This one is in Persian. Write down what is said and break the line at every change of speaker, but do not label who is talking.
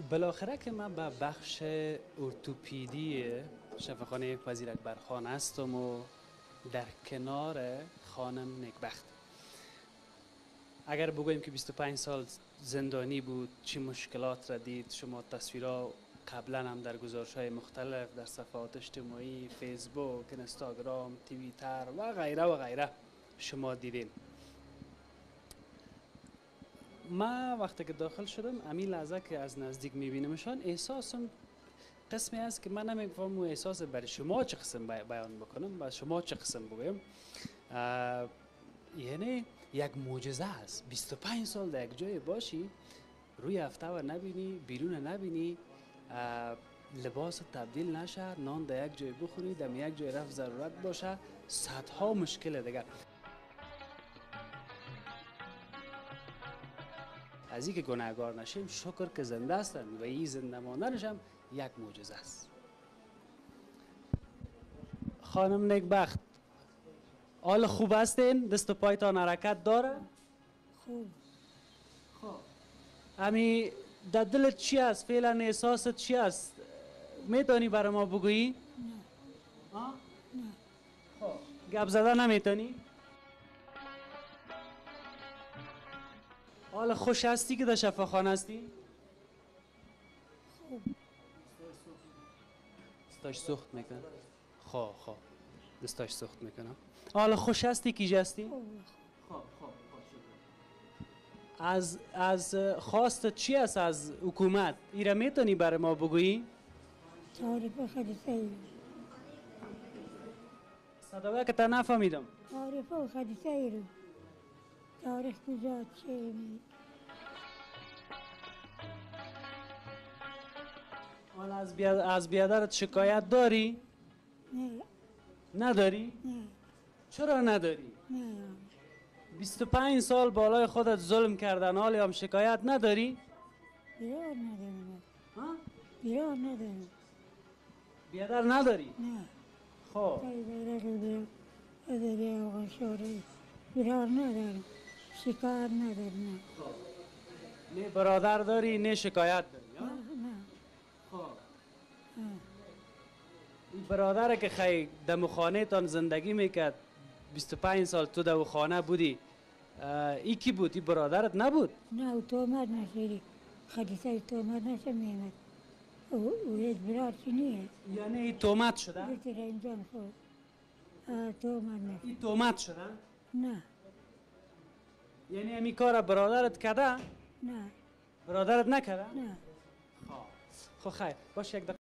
بالاخره که من به بخش ارتوپیدی شفاخانه وزیر اکبرخان هستم و در کنار خانم نیکبخت. اگر بگوییم که 25 سال زندانی بود، چی مشکلات را دید، شما تصویرها قبلا هم در گزارش‌های مختلف در صفحات اجتماعی، فیسبوک، اینستاگرام، توییتر و غیره و غیره شما دیدین. ما وقتی که داخل شدم، همین لحظه که از نزدیک میبینمشان، احساسم قسمی است که من نمیفهمم احساس برای شما چه قسم بیان بکنم و شما چه قسم بگویم. یعنی یک معجزه است. 25 سال در یک جای باشی، روی هفته و نبینی، بیرون نبینی، لباس تبدیل نشه، نان در یک جای بخوری، در یک جای رفت ضرورت باشه، صدها مشکل دیگر. از اینکه گناهگار نشیم شکر که زنده هستند و این زنده ماندنش هم یک معجزه است. خانم نیکبخت، حال خوب هستین؟ دست و پایتان حرکت داره؟
خوب.
خب امی در دلت چی است؟ فعلا احساست چی است؟ میتونی برای ما بگویی؟
نه. نه.
خب گپ زدن نمیتونی؟ حالا خوش هستی که در شفاخانه هستی؟
خوب.
دستاش سوخت میکنه؟ خب خب دستاش سوخت میکنم. حالا خوش هستی که هستی؟
خوب.
خب خب. از خواست چی است از حکومت؟ ایره میتونی برای ما بگویی؟
تعریف خدیثه.
صداوه که تا نفهمیدم.
تعریف خدیثه رو. تاریخ کجا چه می؟
حالا از بیادرت شکایت داری؟
نه.
نداری؟
نه.
چرا نداری؟
نه.
25 سال بالای خودت ظلم کردن، حالی هم شکایت نداری؟
بیرار ندارم.
ها؟
بیرار ندارم.
بیادر نداری؟
نه.
خب.
بیرار ندارم. شکایت ندارم.
خب. نه برادر داری نه شکایت داری؟
نه نه.
خب. این برادر که خیلی دم خانه تان زندگی میکرد، 25 سال تو در خانه بودی، ای کی بود؟ ای برادرت نبود؟
نه، او تومد نشدی. خدیثه تومد نشد میامد. او یک برادر چی نیست.
یعنی ای تومد شده؟
بیتره اینجا خود. تومد نشد.
ای تومد شده؟
نه.
یعنی امی کار برادرت کرده؟
نه.
برادرت نکرده؟
نه.
خب خب خیر باش یک دقیقه.